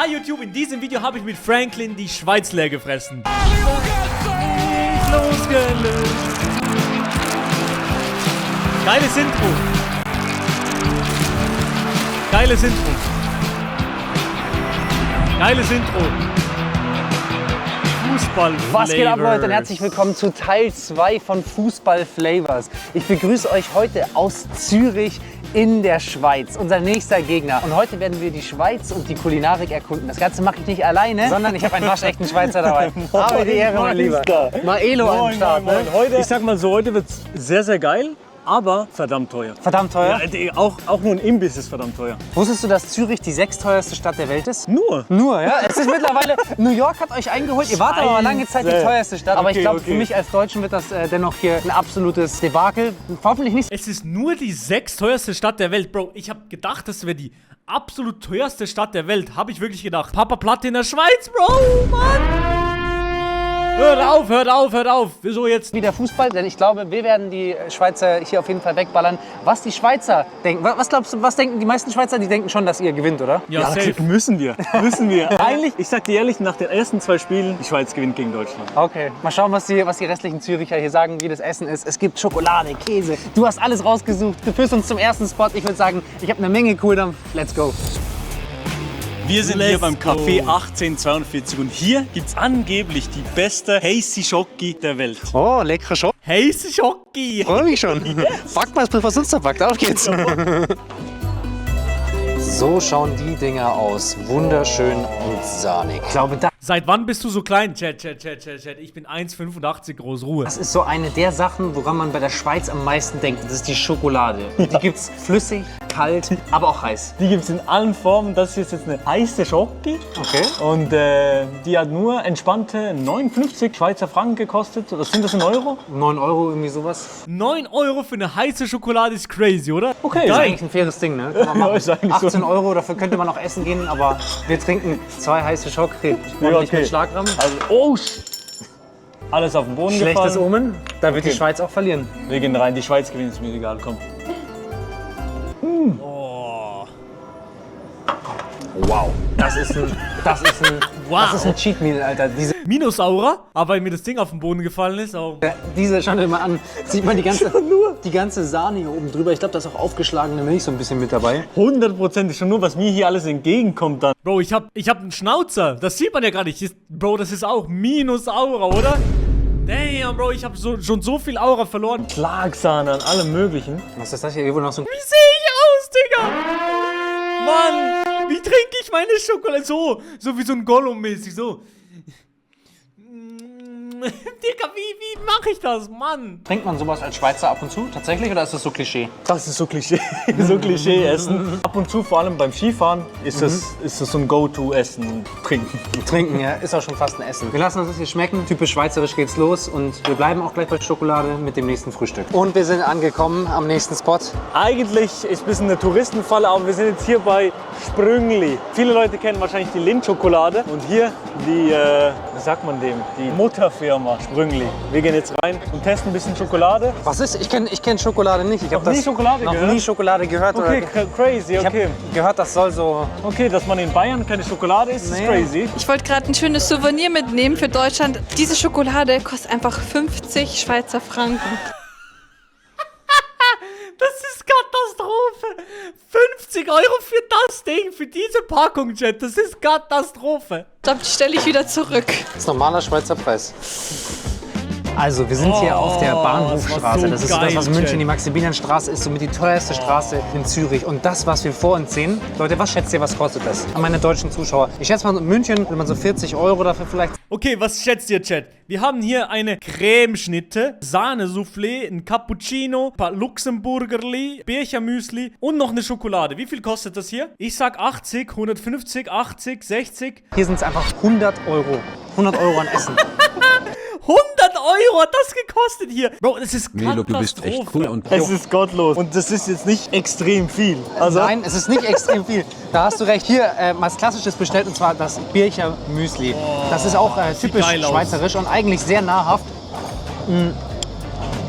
Hi YouTube, in diesem Video habe ich mit Franklin die Schweiz leer gefressen. Losgelöst. Geiles Intro. Geiles Intro. Geiles Intro. Fußball. Was geht ab, Leute, und herzlich willkommen zu Teil 2 von Fußball Flavors. Ich begrüße euch heute aus Zürich in der Schweiz, unser nächster Gegner. Und heute werden wir die Schweiz und die Kulinarik erkunden. Das Ganze mache ich nicht alleine, sondern ich habe einen waschechten Schweizer dabei. Habe die Ehre, mein Lieber. Maelo am Start. Ne? Heute, ich sag mal so, heute wird es sehr, sehr geil. Aber verdammt teuer. Verdammt teuer? Ja, auch nur ein Imbiss ist verdammt teuer. Wusstest du, dass Zürich die sechstteuerste Stadt der Welt ist? Nur? Nur, ja. Es ist mittlerweile, New York hat euch eingeholt. Ihr wart aber lange Zeit die teuerste Stadt. Aber ich glaube, für mich als Deutschen wird das dennoch hier ein absolutes Debakel. Hoffentlich nicht. Es ist nur die sechstteuerste Stadt der Welt. Bro, ich habe gedacht, das wäre die absolut teuerste Stadt der Welt. Habe ich wirklich gedacht. Papa Platte in der Schweiz, Bro, Mann. Hört auf, hört auf, hört auf. Wieso jetzt? Wieder Fußball, denn ich glaube, wir werden die Schweizer hier auf jeden Fall wegballern. Was die Schweizer denken, was glaubst du, was denken die meisten Schweizer? Die denken schon, dass ihr gewinnt, oder? Ja, safe. Müssen wir. Eigentlich, ich sag dir ehrlich, nach den ersten 2 Spielen, die Schweiz gewinnt gegen Deutschland. Okay, mal schauen, was die restlichen Züricher hier sagen, wie das Essen ist. Es gibt Schokolade, Käse. Du hast alles rausgesucht. Du führst uns zum ersten Spot. Ich würde sagen, ich habe eine Menge Kohldampf. Let's go. Wir sind hier beim Café 1842 und hier gibt's angeblich die beste Hazy Schoki der Welt. Oh, leckere Schoki. Heiße Schoki. Freue mich schon. Back mal, was uns da backt. Auf geht's. So schauen die Dinger aus. Wunderschön und sahnig. Ich glaube, Seit wann bist du so klein? Chat. Ich bin 1,85 groß. Ruhe. das ist so eine der Sachen, woran man bei der Schweiz am meisten denkt. Das ist die Schokolade. Die gibt's flüssig, kalt, aber auch heiß. Die gibt's in allen Formen. Das ist jetzt eine heiße Schoki. Okay. Und die hat nur entspannte 59 Schweizer Franken gekostet. Oder sind das in Euro? 9 Euro, irgendwie sowas. 9 Euro für eine heiße Schokolade ist crazy, oder? Okay. Das ist eigentlich ein faires Ding, ne? Kann man machen. ist eigentlich so. 18 Euro, dafür könnte man auch essen gehen, aber wir trinken 2 heiße Schoki. Ordentlich mit Schlagrahmen. Also, oh, alles auf den Boden Schlechtes gefallen. Omen, da wird die Okay. Schweiz auch verlieren. Wir gehen rein, die Schweiz gewinnt, ist mir egal, komm. Oh. Wow. Das ist ein Cheat Meal, Alter. Minusaura, aber wenn mir das Ding auf den Boden gefallen ist, oh. Diese, schau dir mal an, sieht man die ganze Sahne hier oben drüber. Ich glaube, da ist auch aufgeschlagene Milch so ein bisschen mit dabei. 100% schon nur, was mir hier alles entgegenkommt dann. Bro, ich hab einen Schnauzer. Das sieht man ja gar nicht. Bro, das ist auch Minusaura, oder? Damn, Bro, ich hab schon so viel Aura verloren. Schlagsahne an allem möglichen. Was ist das hier? Hier wohl noch so ein... Wie sehe ich aus, Digga? Mann, wie trinke ich meine Schokolade? So wie so ein Gollum-mäßig, so. Digga, wie mache ich das, Mann? Trinkt man sowas als Schweizer ab und zu tatsächlich oder ist das so Klischee? Das ist so Klischee, so Klischee-Essen. Ab und zu, vor allem beim Skifahren, ist das so ein Go-To-Essen und Trinken. Trinken, ja, ist auch schon fast ein Essen. Wir lassen uns das hier schmecken. Typisch schweizerisch geht's los und wir bleiben auch gleich bei Schokolade mit dem nächsten Frühstück. Und wir sind angekommen am nächsten Spot. Eigentlich ist ein bisschen eine Touristenfalle, aber wir sind jetzt hier bei Sprüngli. Viele Leute kennen wahrscheinlich die Lindt-Schokolade und hier die, wie sagt man dem, die Mutterfirma Sprüngli. Wir gehen jetzt rein und testen ein bisschen Schokolade. Was ist? Ich kenn Schokolade nicht. Ich habe nie Schokolade noch gehört? nie Schokolade gehört. Okay, Oder crazy, ich okay. habe gehört, das soll so... Okay, dass man in Bayern keine Schokolade isst, ist Nee. crazy. Ich wollte gerade ein schönes Souvenir mitnehmen für Deutschland. Diese Schokolade kostet einfach 50 Schweizer Franken. Das ist Katastrophe. 50 Euro für das Ding, für diese Packung, Chat. Das ist Katastrophe. Ich glaube, die stelle ich wieder zurück. Das ist normaler Schweizer Preis. Also, wir sind hier auf der Bahnhofstraße. das war so Das ist das, was geil, München, Chat. die Maximilianstraße ist, somit die teuerste Straße in Zürich. Und das, was wir vor uns sehen, Leute, was schätzt ihr, was kostet das? An meine deutschen Zuschauer. Ich schätze mal, in München würde man so 40 Euro dafür vielleicht. Okay, was schätzt ihr, Chat? Wir haben hier eine Cremeschnitte, Sahne-Soufflé, ein Cappuccino, ein paar Luxemburgerli, Birchermüsli und noch eine Schokolade. Wie viel kostet das hier? Ich sag 80, 150, 80, 60. Hier sind es einfach 100 Euro. 100 Euro an Essen. 100 Euro hat das gekostet hier. Bro, das ist Melo, du bist echt cool und Es ist gottlos. Und das ist jetzt nicht extrem viel. Also, Nein, es ist nicht extrem viel. Da hast du recht. Hier mal was Klassisches bestellt, und zwar das Bircher Müsli. Das ist auch typisch geil aus. schweizerisch und eigentlich sehr nahrhaft.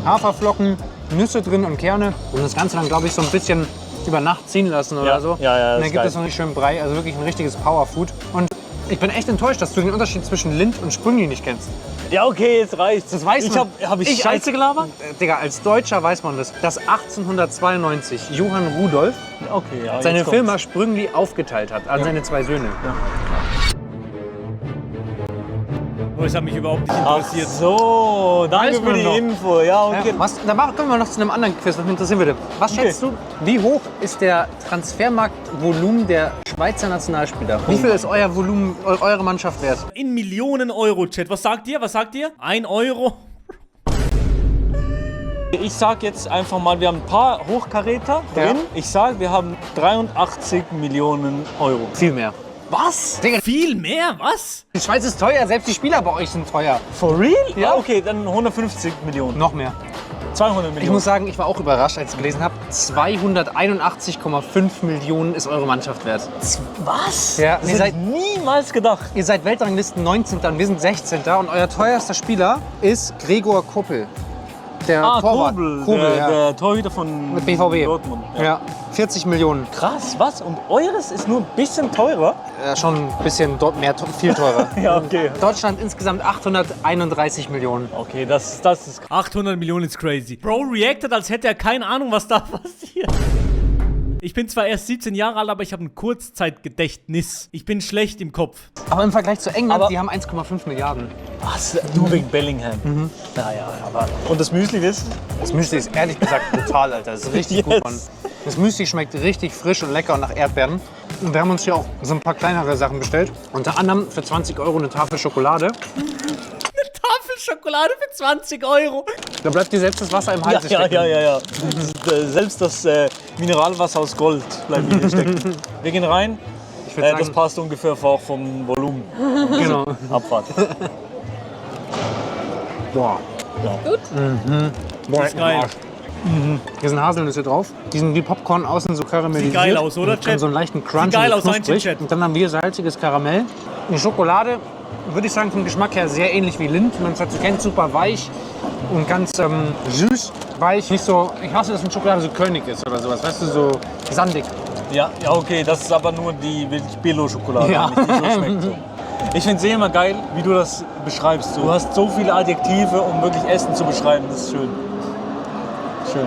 Haferflocken, Nüsse drin und Kerne. Und das Ganze dann, glaube ich, so ein bisschen über Nacht ziehen lassen oder Ja, so. ja, Und ist dann gibt geil. es noch einen schönen Brei, also wirklich ein richtiges Powerfood. Und ich bin echt enttäuscht, dass du den Unterschied zwischen Lind und Sprüngli nicht kennst. Ja, okay, jetzt reicht's. Das weiß man. Hab ich Scheiße als, gelabert? Digga, als Deutscher weiß man das. Dass 1892 Johann Rudolf Okay, ja, seine jetzt Firma kommt's. Sprüngli aufgeteilt hat an seine zwei Söhne. Oh, das hat mich überhaupt nicht Ach interessiert. so, danke Weiß für man die noch. Info. Ja, okay. Ja, was, da kommen wir noch zu einem anderen Quiz, was mich interessieren würde. Was schätzt du, wie hoch ist der Transfermarktvolumen der Schweizer Nationalspieler? Wie viel ist euer Volumen, eure Mannschaft wert? In Millionen Euro, Chat. Was sagt ihr? Was sagt ihr? 1 Euro? Ich sag jetzt einfach mal, wir haben ein paar Hochkaräter drin. Ja. Ich sag, wir haben 83 Millionen Euro. Viel mehr. Was? Viel mehr? Was? Die Schweiz ist teuer, selbst die Spieler bei euch sind teuer. For real? Ja. Ah, okay, dann 150 Millionen. Noch mehr. 200 Ich Millionen. muss sagen, ich war auch überrascht, als ich gelesen habe. 281,5 Millionen ist eure Mannschaft wert. Was? Ja, das ihr hätte seid- ich niemals gedacht. Ihr seid Weltranglisten 19. und wir sind 16. Und euer teuerster Spieler ist Gregor Koppel. Der Torwart. Kobel, ja. der Torhüter von Mit BVB. Dortmund. Ja, 40 Millionen. Krass, was? Und eures ist nur ein bisschen teurer? Schon ein bisschen mehr, viel teurer. Ja, okay. Deutschland insgesamt 831 Millionen. Okay, das ist krass. 800 Millionen ist crazy. Bro reactet, als hätte er keine Ahnung, was da passiert. Ich bin zwar erst 17 Jahre alt, aber ich habe ein Kurzzeitgedächtnis. Ich bin schlecht im Kopf. Aber im Vergleich zu England, Aber- die haben 1,5 Milliarden. Was? Du wegen Bellingham. Naja, aber. Und das Müsli ist? Das Müsli ist ehrlich gesagt brutal, Alter. Das ist richtig gut, Yes. Mann. Das Müsli schmeckt richtig frisch und lecker und nach Erdbeeren. Und wir haben uns hier auch so ein paar kleinere Sachen bestellt. Unter anderem für 20 Euro eine Tafel Schokolade. Tafel Schokolade für 20 Euro. Da bleibt dir selbst das Wasser im Hals stecken. Ja. Selbst das Mineralwasser aus Gold bleibt hier stecken. Wir gehen rein. Ich würd Das sagen, passt ungefähr auch vom Volumen. genau. Abfahrt. Boah. Das ist geil. Hier sind Haselnüsse drauf. Die sind wie Popcorn außen so karamellisiert. Sieht geil aus, oder, Und haben Chat? so einen leichten Crunch. Sieht geil und aus, ein knusprig. Chat. Und dann haben wir salziges Karamell. Die Schokolade, würde ich sagen, vom Geschmack her sehr ähnlich wie Lind. Man hat so kennt, super weich und ganz süß, weich. Nicht so, ich hasse, dass eine Schokolade so körnig ist oder sowas. Weißt du, so sandig. Ja, okay, das ist aber nur die Billo-Schokolade, Ja. die so schmeckt. So. Ich finde es immer geil, wie du das beschreibst. Du hast so viele Adjektive, um wirklich Essen zu beschreiben. Das ist schön. Schön.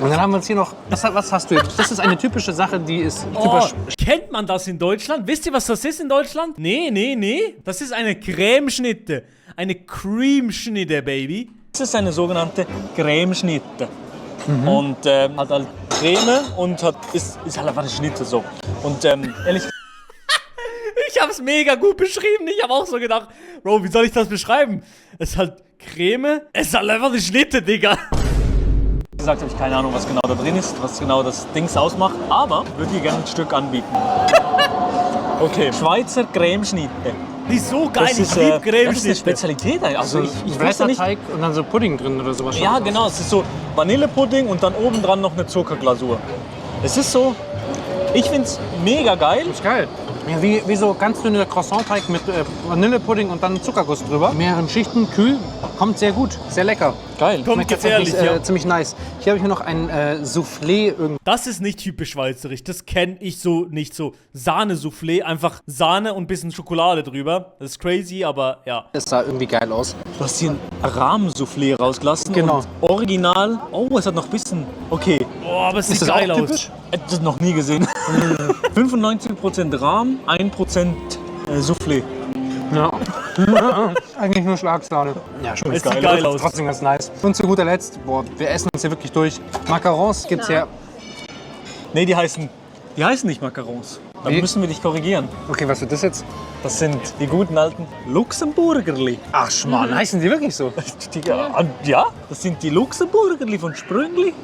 Und dann haben wir uns hier noch, was hast du jetzt? Das ist eine typische Sache, die ist Oh, typisch. kennt man das in Deutschland? Wisst ihr, was das ist in Deutschland? Nee. Das ist eine Cremeschnitte. Eine Cremeschnitte, Baby. Das ist eine sogenannte Cremeschnitte. Und hat halt Creme und ist halt einfach eine Schnitte so. Und ehrlich Ich hab's mega gut beschrieben. Ich hab auch so gedacht, Bro, wie soll ich das beschreiben? Es ist halt Creme. Es ist halt einfach eine Schnitte, Digga. gesagt habe ich keine Ahnung, was genau da drin ist, was genau das Dings ausmacht. Aber ich würde dir gerne ein Stück anbieten. Okay, Schweizer Cremeschnitte. Die ist so geil, Das ich ist, lieb das ist eine Cremeschnitte. Spezialität. Also ich wusste nicht. Blätterteig und dann so Pudding drin oder sowas. Ja, genau. Es ist so Vanillepudding und dann obendran noch eine Zuckerglasur. Es ist so, ich finde es mega geil. Ist geil. Ja, wie so ganz dünner Croissant-Teig mit Vanillepudding und dann Zuckerguss drüber. Mehreren Schichten, kühl, kommt sehr gut, sehr lecker. Geil. Kommt Schmeckt tatsächlich, gefährlich, ja. ziemlich nice. Hier habe ich mir noch ein Soufflé irgendwie. Das ist nicht typisch schweizerisch. Das kenne ich so nicht so. Sahne-Soufflé, einfach Sahne und ein bisschen Schokolade drüber. Das ist crazy, aber ja. Das sah irgendwie geil aus. Du hast hier ein Rahmensoufflé rausgelassen. Genau. Und original. Oh, es hat noch ein bisschen. Okay. Oh, aber es sieht Ist das auch geil aus. typisch? Das noch nie gesehen. 95% Rahm, 1% Soufflé. Ja. Eigentlich nur Schlagsahne. Ja, schmeckt Es sieht geil aus. Trotzdem ganz nice. Und zu guter Letzt, boah, wir essen uns hier wirklich durch. Macarons gibt's ja. Nee, die heißen nicht Macarons. Dann Wie? müssen wir dich korrigieren. Okay, was wird das jetzt? Das sind die guten alten Luxemburgerli. Ach, Schmarrn, heißen die wirklich so? Ja, das sind die Luxemburgerli von Sprüngli.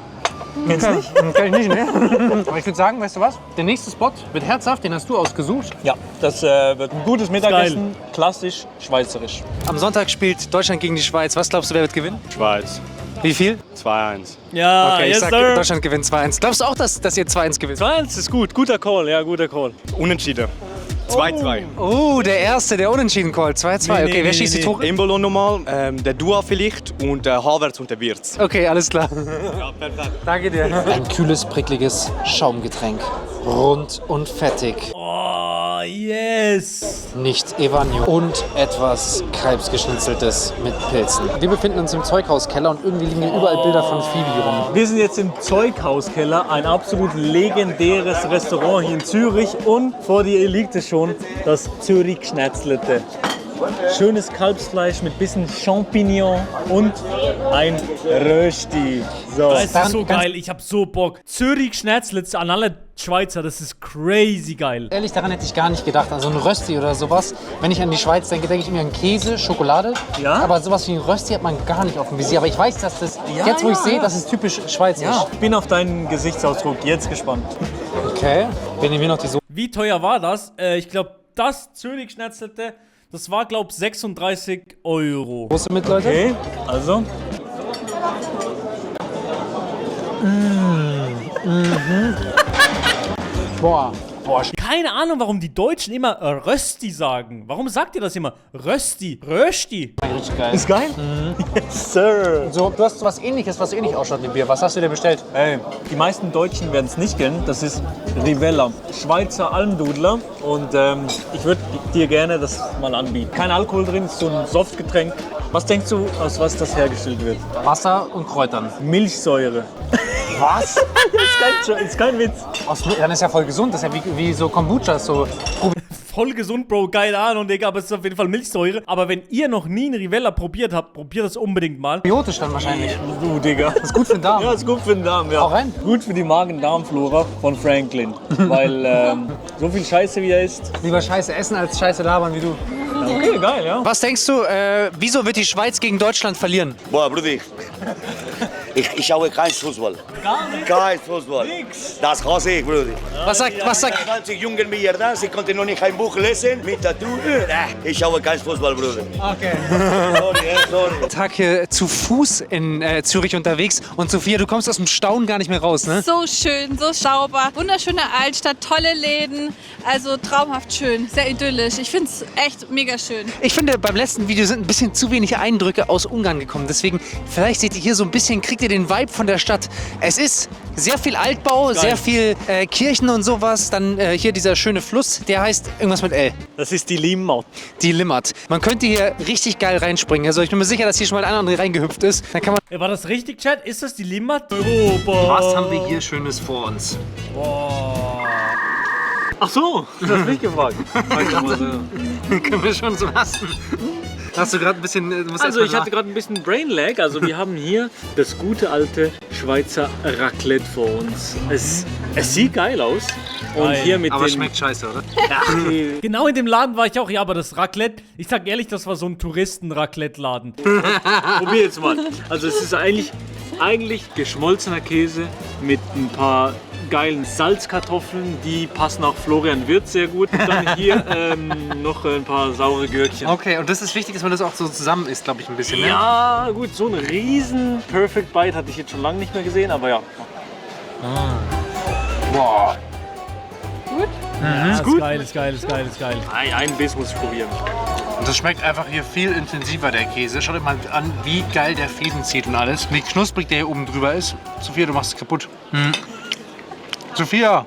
Kennst du nicht? Kenn ich nicht, ne? Aber ich würde sagen, weißt du was? Der nächste Spot wird herzhaft, den hast du ausgesucht. Ja, das wird ein gutes Mittagessen. Klassisch schweizerisch. Am Sonntag spielt Deutschland gegen die Schweiz. Was glaubst du, wer wird gewinnen? Schweiz. Wie viel? 2-1. Ja, Okay, ich yes, sag, sir. Deutschland gewinnt 2-1. Glaubst du auch, dass ihr 2-1 gewinnt? 2-1 ist gut, guter Call, ja, guter Call. Unentschieden. 2-2. Oh, der Erste, der unentschieden callt. 2-2. Okay, wer schießt die Tore? Embolo nochmal, der Dua vielleicht und der Havertz und der Wirtz. Okay, alles klar. Ja, perfekt. Danke dir. Ein kühles, prickliges Schaumgetränk. Rund und fettig. Oh, yes. Nicht Evanio. Und etwas Kalbsgeschnitzeltes mit Pilzen. Wir befinden uns im Zeughauskeller und irgendwie liegen hier überall Bilder von Phoebe rum. Wir sind jetzt im Zeughauskeller, ein absolut legendäres Restaurant hier in Zürich. Und vor dir liegt es schon, das Zürich-Schnetzlete. Schönes Kalbsfleisch mit bisschen Champignon und ein Rösti. So. Das ist so geil, ich hab so Bock. Zürich Schnetzlitz an alle Schweizer, das ist crazy geil. Ehrlich, daran hätte ich gar nicht gedacht. Also ein Rösti oder sowas. Wenn ich an die Schweiz denke, denke ich immer an Käse, Schokolade. Ja? Aber sowas wie ein Rösti hat man gar nicht auf dem Visier. Aber ich weiß, dass das, jetzt wo ich sehe, das ist typisch schweizerisch. Ja, ich bin auf deinen Gesichtsausdruck jetzt gespannt. Okay, wir nehmen hier noch die Soße. Wie teuer war das? Ich glaube, das Zürich Schnetzelte, das war, glaube ich, 36 Euro. Mit, Leute. Okay, also. Boah. Keine Ahnung, warum die Deutschen immer Rösti sagen. Warum sagt ihr das immer? Rösti, Rösti. Richtig geil. Ist geil? Yes, sir. So, du hast was Ähnliches, was ähnlich ausschaut wie Bier. Was hast du dir bestellt? Ey, die meisten Deutschen werden es nicht kennen. Das ist Rivella, Schweizer Almdudler. Und ich würde dir gerne das mal anbieten. Kein Alkohol drin, ist so ein Softgetränk. Was denkst du, aus was das hergestellt wird? Wasser und Kräutern. Milchsäure. Was? ist kein Witz. Dann ist ja voll gesund. Das ist ja wie so Kombucha. So. Voll gesund, Bro, keine Ahnung, Digga, aber es ist auf jeden Fall Milchsäure. Aber wenn ihr noch nie eine Rivella probiert habt, probiert das unbedingt mal. Biotisch dann wahrscheinlich. Du, Digga. Ist gut für den Darm. Ja, ist gut für den Darm, ja. Hau rein. Gut für die Magen-Darm-Flora von Franklin. Weil so viel Scheiße wie er isst. Lieber Scheiße essen als Scheiße labern wie du. Okay, geil, ja. Was denkst du, wieso wird die Schweiz gegen Deutschland verlieren? Boah, Bruder, ich schaue kein Fußball. Gar nicht. Kein Fußball. Nix. Das hasse ich, Bruder. Was sagt 20 Jungen wie ihr da, sie konnten noch nicht ein Buch lesen mit Tattoo. Ich schaue kein Fußball, Bruder. Okay. Sorry, sorry. Tag hier zu Fuß in Zürich unterwegs und Sophia, du kommst aus dem Staunen gar nicht mehr raus, ne? So schön, so sauber, wunderschöne Altstadt, tolle Läden, also traumhaft schön, sehr idyllisch. Ich finde es echt mega schön. Ich finde, beim letzten Video sind ein bisschen zu wenig Eindrücke aus Ungarn gekommen. Deswegen, vielleicht seht ihr hier so ein bisschen, kriegt ihr den Vibe von der Stadt. Es ist sehr viel Altbau, sehr viel Kirchen und sowas. Dann hier dieser schöne Fluss, der heißt irgendwas mit L. Das ist die Limmat. Die Limmat. Man könnte hier richtig geil reinspringen. Also ich bin mir sicher, dass hier schon mal ein anderer reingehüpft ist. Dann kann man... War das richtig, Chat? Ist das die Limmat? Europa. Was haben wir hier Schönes vor uns? Ach so, du hast mich gefragt. Können wir schon so lassen. Hast du gerade ein bisschen... Also ich hatte gerade ein bisschen Brain Lag. Also wir haben hier das gute alte Schweizer Raclette vor uns. Es sieht geil aus. Und hier mit aber den... schmeckt scheiße, oder? Genau in dem Laden war ich auch, ja, aber das Raclette, ich sag ehrlich, das war so ein Touristen-Raclette-Laden. Probier jetzt mal. Also es ist eigentlich geschmolzener Käse mit ein paar geilen Salzkartoffeln, die passen auch Florian Wirtz sehr gut. Dann hier noch ein paar saure Gürkchen. Okay, und das ist wichtig, dass man das auch so zusammen isst, glaube ich, ein bisschen, ne? Ja, gut, so ein riesen Perfect Bite hatte ich jetzt schon lange nicht mehr gesehen, aber ja. Boah. Ja, ist gut. geil, ist geil, ist geil, ist geil. Ein Biss muss ich probieren. Und das schmeckt einfach hier viel intensiver, der Käse. Schaut euch mal an, wie geil der Fäden zieht und alles. Wie knusprig der hier oben drüber ist. Sophia, du machst es kaputt. Sophia!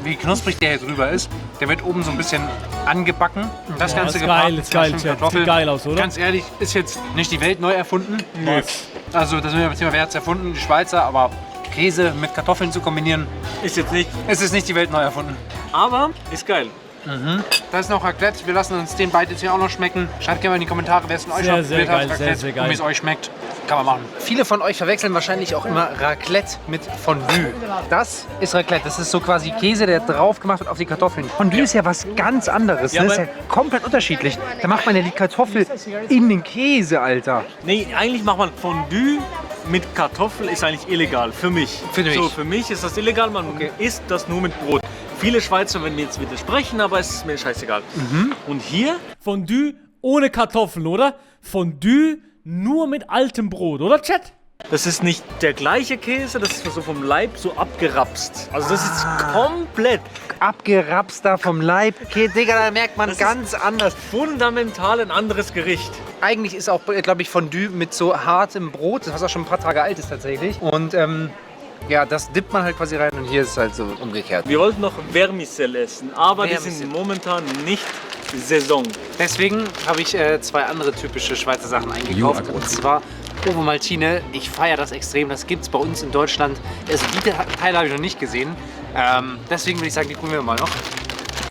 Wie knusprig der hier drüber ist, der wird oben so ein bisschen angebacken. Und das Ganze ist gepaart geil, mit ist geil, Flaschen Chat. Kartoffel. Sieht geil aus, oder? Ganz ehrlich, ist jetzt nicht die Welt neu erfunden. Nö. Also das sind wir beim Thema, wer hat es erfunden? Die Schweizer, aber Käse mit Kartoffeln zu kombinieren, Ist jetzt nicht, es ist nicht die Welt neu erfunden. aber ist geil. Da ist noch Raclette, wir lassen uns den Bite jetzt hier auch noch schmecken. Schreibt gerne mal in die Kommentare, wer es von euch Sehr, schon sehr probiert hat, geil, sehr, Raclette, sehr geil. und wie es euch schmeckt. Kann man machen. Viele von euch verwechseln wahrscheinlich auch immer Raclette mit Fondue. Das ist Raclette, das ist so quasi Käse, der drauf gemacht wird auf die Kartoffeln. Fondue ist ja was ganz anderes, Ja, das ist aber- ja komplett unterschiedlich. Da macht man ja die Kartoffel in den Käse, Alter. Nee, eigentlich macht man Fondue mit Kartoffel, ist eigentlich illegal. Für mich. Für dich. So, für mich ist das illegal, man isst das nur mit Brot. Viele Schweizer werden mir jetzt widersprechen, aber es ist mir scheißegal. Und hier, Fondue ohne Kartoffeln, oder? Fondue nur mit altem Brot, oder, Chat? das ist nicht der gleiche Käse, das ist so vom Leib so abgerapst. Also das ist komplett abgerapst da vom Leib. Okay, Digga, da merkt man ganz anders. Fundamental ein anderes Gericht. Eigentlich ist auch, glaube ich, Fondue mit so hartem Brot, das was auch schon ein paar Tage alt ist tatsächlich. Und ja, das dippt man halt quasi rein und hier ist es halt so umgekehrt. Wir wollten noch Vermicelle essen, aber die Vermicelle. sind momentan nicht Saison. Deswegen habe ich zwei andere typische Schweizer Sachen eingekauft. Und zwar Ovo Maltine. Ich feiere das extrem. Das gibt es bei uns in Deutschland. Also die Teile habe ich noch nicht gesehen. Deswegen würde ich sagen, die probieren wir mal noch.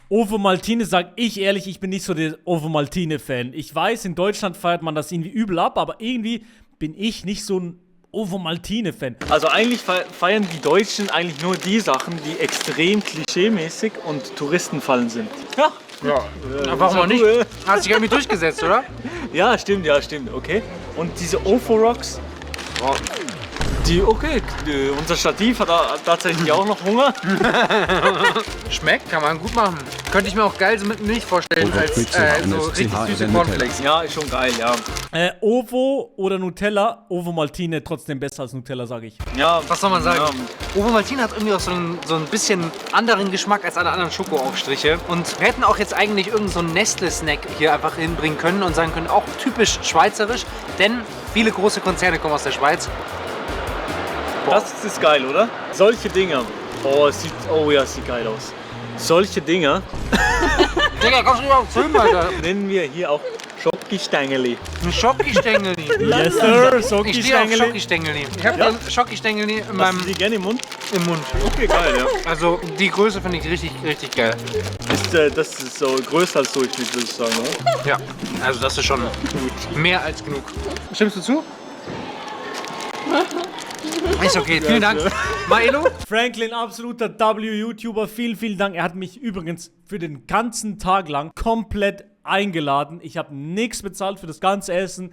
Ovo Maltine, sag ich ehrlich, ich bin nicht so der Ovo Maltine-Fan. Ich weiß, in Deutschland feiert man das irgendwie übel ab, aber irgendwie bin ich nicht so ein Ovo Maltine-Fan. Also eigentlich feiern die Deutschen eigentlich nur die Sachen, die extrem klischeemäßig und Touristenfallen sind. Ja, Ja, warum auch nicht? Hat sich irgendwie durchgesetzt, oder? ja, stimmt, okay. Und diese Ofo Rocks, unser Stativ hat tatsächlich auch noch Hunger. Schmeckt, kann man gut machen. Könnte ich mir auch geil so mit Milch vorstellen, als so richtig süße Cornflakes. Ja, ist schon geil, ja. Ovo oder Nutella, Ovo Maltine trotzdem besser als Nutella, sage ich. Ja, Was soll man sagen? Ja. Ovo Maltine hat irgendwie auch so ein bisschen anderen Geschmack als alle anderen Schokoaufstriche. Und wir hätten auch jetzt eigentlich irgendeinen so Nestle-Snack hier einfach hinbringen können und sagen können, auch typisch schweizerisch, denn viele große Konzerne kommen aus der Schweiz. Das ist geil, oder? Solche Dinger. Oh ja, sieht geil aus. Solche Dinger Digga, kommst du überhaupt Film, Alter? nennen wir hier auch Schokistängeli. Ein Schokistängeli. Yes, sir, Ich stehe auf Schokistängeli. Schokistängeli. Ich habe ein Schokistängeli in Hast du meinem die gerne im Mund? im Mund. Okay, geil, ja. Also die Größe finde ich richtig, richtig geil. Das ist so größer als Durchschnitt, würde ich sagen, oder? Ja, also das ist schon mehr als genug. Stimmst du zu? Ist okay, vielen Dank. Maelo? Franklin, absoluter W-YouTuber, vielen, vielen Dank. Er hat mich übrigens für den ganzen Tag lang komplett eingeladen. Ich habe nichts bezahlt für das ganze Essen.